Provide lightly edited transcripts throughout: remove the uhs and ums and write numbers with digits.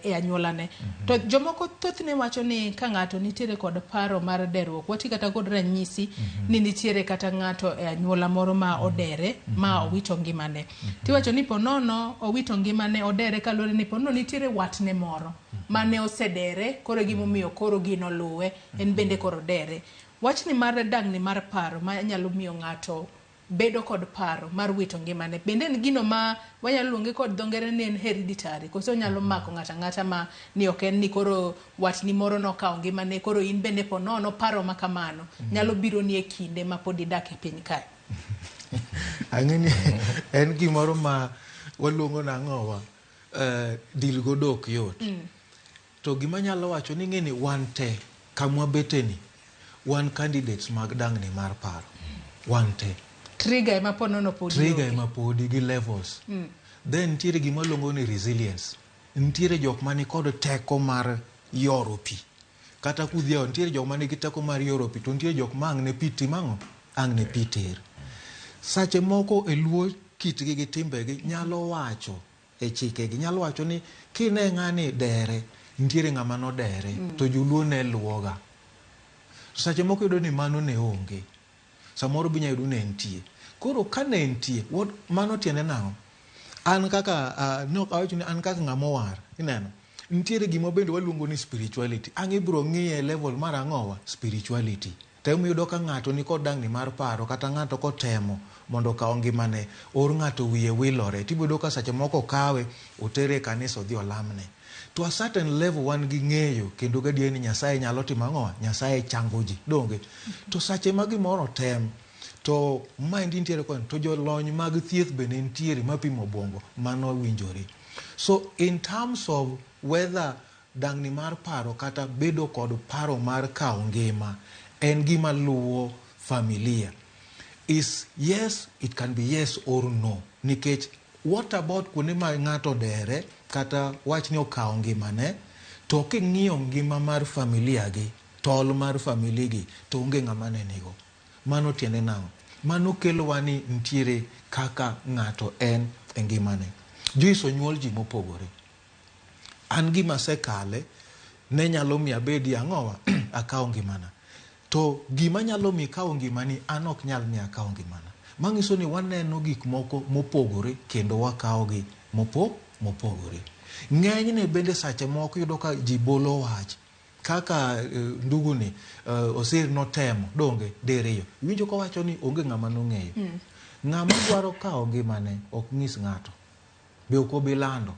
e anyuolane. To jomoko thothne wacho ni ka ng'ato nitiere kod paro mar deruok, wati kata kod ranyisi ni nitiere kata ng'ato e anyuola moro ma odere ma owito ngimane. Tiwacho ni ponono owito ngimane, odere kaluwore ni ponono nitiere watne moro mane osedere, koro e gimomiyo koro gino luwe, en bende koro odere. Wachni mar dang'ni mar paro ma nyalo miyo ng'ato bedo kod paro mar wito ngimane, bende en gino ma wanyalo luonge kod dho ngere ni en hereditary, koso onyalo mako ng'ato ang'ata ma ni ok en ni koro watni moro nokawo ngimane, koro in bende ponono paro ma kamano nyalo bironi e kinde ma pod idak e piny kae? Ang'e ni en gimoro ma waluongo nang'owa, deal godo ok yot. To gima anyalo wacho ni ing'e ni wan te kamwabete ni wan candidates mag dang'ni mar paro. Wan te. Trigger ema ponono podi Trigger onge. Ema podi gi levels. Then nitiere gima waluongo ni resilience. Nitiere jok mani kod teko mar yoro pi. Kata kudhi nitiere jok manigi teko mar yoro pi, to nitie jok ma ang' ne pi tim ang'o? Ang' ne pi ter. Sache moko e Luo kitgi gi timbegi nyalo wacho e chikegi nyalo wacho ni kine ng'ani dere, nitiere ng'ama nodere, to joluo ne luwoga. Sache moko iyudo ni mano ne onge. Samoro be inyalo yudo ni ne nitie. Koro ka ne nitie, mano tiende nang'o? An kaka ne ok awacho ni an kaka ng'ama owar, ineno. Nitiere gima bende waluongo ni spirituality. Ang' ibiro ng'iye e level mar ang'owa? Spirituality. To ema iyudo ka ng'ato nikod dang'ni mar paro, kata ng'ato kotemo mondo okaw ngimane, or ng'ato wiye wilore. Tibiro yudo ka seche moko okawe, otere e kanisa odhi olamne. To a certain level wan gi ng'eyo kendo gadier ni Nyasaye nyalo timo ang'owa? Nyasaye chango ji. Donge? To sache ma gimoro otem, to maendi nitiere koni, to jolony mag thieth bende nitiere mapimo obwongo, mano winjore. So in terms of whether dang'ni mar paro kata bedo kod paro mar kawo ngima en gima luwo familia, is yes, it can be yes or no. Nikech what about kuonde ma ng'ato odere kata wach ni okawo ngimane, to king'iyo ngima mar familia gi, tol mar family gi, to onge ng'ama ne nigo. Mano tiende nang'o? Mano kelowa ni nitiere kaka ng'ato en e ngimane. Joyce, onyuol ji mopogore. An gima asekale ne nyalo miyo abedi ang'owa akawo ngimana. To gima nyalo miyo ikawo ngimani, an ok nyal miyo akawo ngimana. Manyiso ni waneno gik moko mopogore kendo wakawogi mopogore. Ng'enyne bende sache moko iyudo ka ji bolo wach. Kaka ndugu ni Osir notemo, donge, diriyo. Iwinjo kowacho ni onge ng'ama nong'eyo. Ng'ama dwaro kawo ngimane ok nyis ng'ato. Be ok obi lando.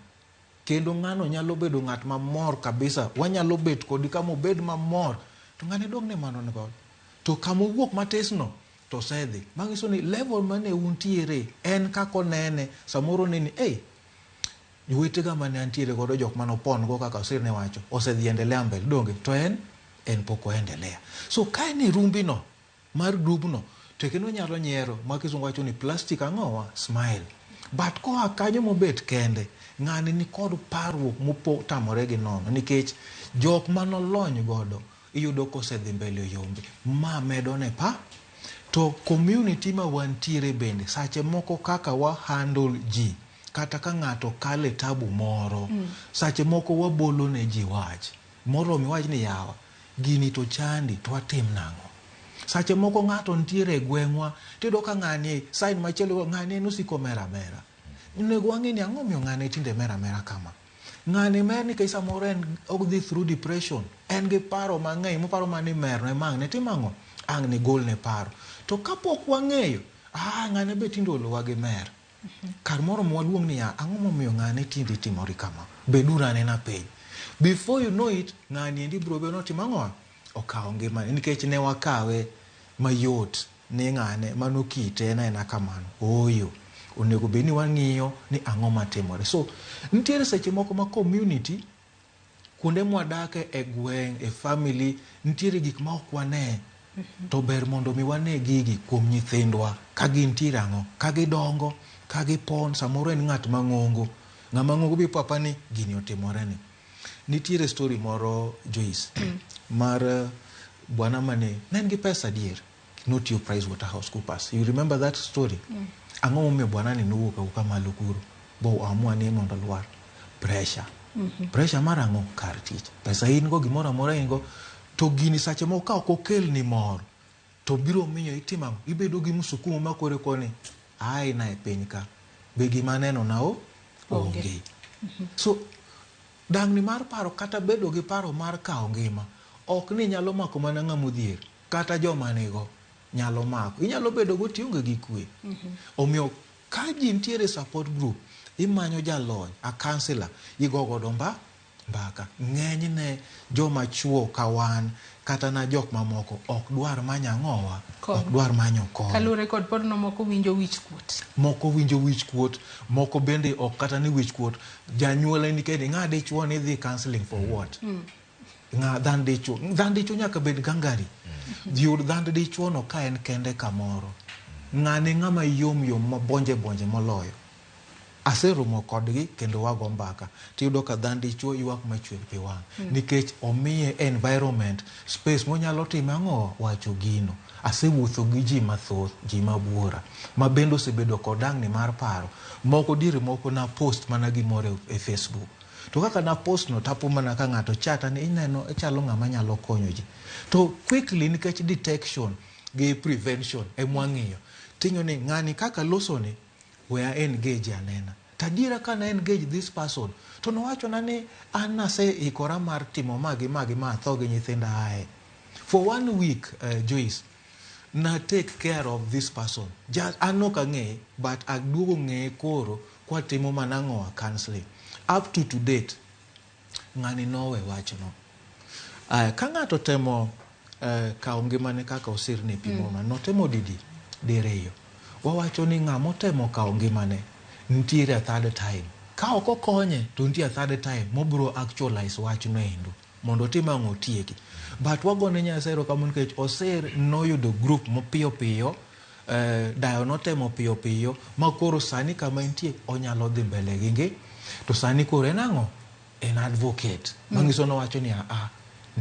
Kendo ng'ano nyalo bedo ng'at mamor kabisa. Wanyalo bet kodi kama obed mamor. To ng'ane dong' ne mano ni godo. To kama owuok matis no, to osedhi. Manyiso ni level mane untiere en kaka onene, samoro oneni, ei, jowetega mane antiere godo, jok mane opon go kaka Osir ne wacho, osedhi endelea mbele, donge? To en pok oendelea. So ka en e rumbi no, mar dubno, to kendo onyalo nyiero, ma kisungu wacho ni plastic ang'owa? Smile. But koa kanyo mobet kende, ng'ani ni kod parruok motamore gi nono, nikech jok manolony godo, iyudo kosedhi mbele oyombe. Ma medo ne pa. To community ma wantiere bende, sache moko kaka wa handle ji, kata ka ng'ato kale tabu moro, sache moko wabolo ne ji wach. Moromo iwach ni yawa, gini to chandi, to watim nang'o? Sache moko ng'ato nitiere e gweng'wa, tiyudo ka ng'ani, sign machielo, ng'ani en osiko mer amera. Onego wang'e ni ang'o omiyo ng'ani tinde mer amera kama. Ng'ani mer nikech samoro en odhi through depression, en gi paro mang'eny, moparo mana ni merno ema ang' ne tim ang'o? Ang' ne golne paro. To kapok wang'eyo, ah, ng'ane be tinde olowa gi mer. Kar moro ma waluong niya, ang'o momiyo ng'ane tinde timore kama? Beduru anena piny. Before you know it, ng'ani endi biro bedo notimo ang'o? Okawo ngimane nikech ne wakawe mayot ni ng'ane mano kite en aena kamano. Ooyo. Onego bed ni wang'iyo ni ang'o matimore. So, nitiere seche moko ma community, kuonde mwadake e gweng', e family, nitiere gik ma ok wane. To ber mondo mi wane gigi kuom nyithindwa ka gintiere ang'o? Ka gidongo, ka gipon, samoro en ng'at mang'ongo. Ng'ama ng'ongo bi papa ni gini otimore ni. Nitiere story moro, Joyce, mar bwana mane ne en gi pesa adier. Notiyo Price Waterhouse Coopers. You remember that story? Ang'o momiyo bwana ni nowuok awuoka malo kuro? Bo oamua ni mondo olwar. Pressure. Pressure mar ang'o? Kar tich. Pesa in go, gimoro amora in go. To gini sache moko ka ok okelni mor, to biro miyo itimo ang'o? Ibedo gi msukumo ma kore koni, ae na e piny ka. Be gima aneno na o? Onge. Onge. So, dang'ni mar paro kata bedo gi paro mar kawo ngima, ok ni nyalo mako mana ng'ama odhier, kata joma nigo nyalo mako. Inyalo bedo go tionge gi kwe. Omiyo ka ji nitiere support group, imanyo jalony, a counselor, igo godo mbaka. Ng'enyne joma chuo ka wan, kata na jok mamoko, ok dwar manyo ang'owa, Kony. ok dwar manyo kony. Kaluwore kod podno moko winjo wich kuot. Moko winjo wich kuot, moko bende ok kata ni wich kuot. Janyuol en nikech ng'a dichuo ni dhi counseling for what? Ng'a dhan dichuo. Dhan dichuo nyaka bed gangari. Yud dhand dichuo no ka en kende kamoro. Ng'ane ng'ama yom yom ma bonje bonje moloyo. Aseromo kodgi kendo wago mbaka. Tiyudo ka dhan dichuo ywak machwer pi wang'. Nikech omiye environment, space monyalo timo ang'o? Wacho gino. Asewuotho gi ji mathoth, ji mabuora, ma bende osebedo kod dang'ni mar paro. Moko diere moko na post mana gimoro e Facebook. To kaka na post no tapo mana ka ng'ato chata ni ineno ichalo ng'ama nyalo konyo ji. To quickly nikech detection gi prevention emwang'iyo. Ting'o ni ng'ani kaka loso ni, we a engage anena. Tadiera ka na engage this person, to nowachona ni an naseikora mar timo ma gi ma gi ma atho gi nyithinda ae. For 1 week, Joyce, na take care of this person. Just, an ok ang'eye, but aduogo ng'eye koro kwatimo mana ang'owa counseling. Up to date, ng'ani nowe wachno. Ka ng'ato temo kawo ngimane kaka osirne pimo, notemo didi diriyo. Wawacho ni ng'ama otemo kawo ngimane nitiere a third time. Ka ok okonye to nitie a third time mobiro actualize wachno endo mondo otim ang'o otieki. But wagone Nyasaye erokamano nikech Osir noyudo group mapiyo piyo, Dayo notemo piyo piyo ma koro sani kama entie onyalo dhi mbele gi ngi. To sani koro en ang'o? En advocate. Manyiso nowacho ni a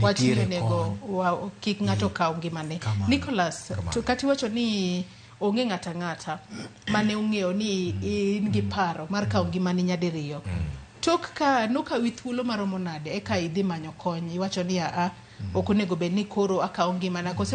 Wach ni nitiere onego kony. kik ng'ato kaw ngimane. Kamano. Nicholas, to kata iwacho ni onge ng'ato ang'ata mane ong'eyo ni in gi paro mar kawo ngimani nyadiriyo. Tok ka nokawi thuolo maromo nade eka idhi manyo kony, iwacho ni aa, ok onego bed ni koro akawo ngimana kose.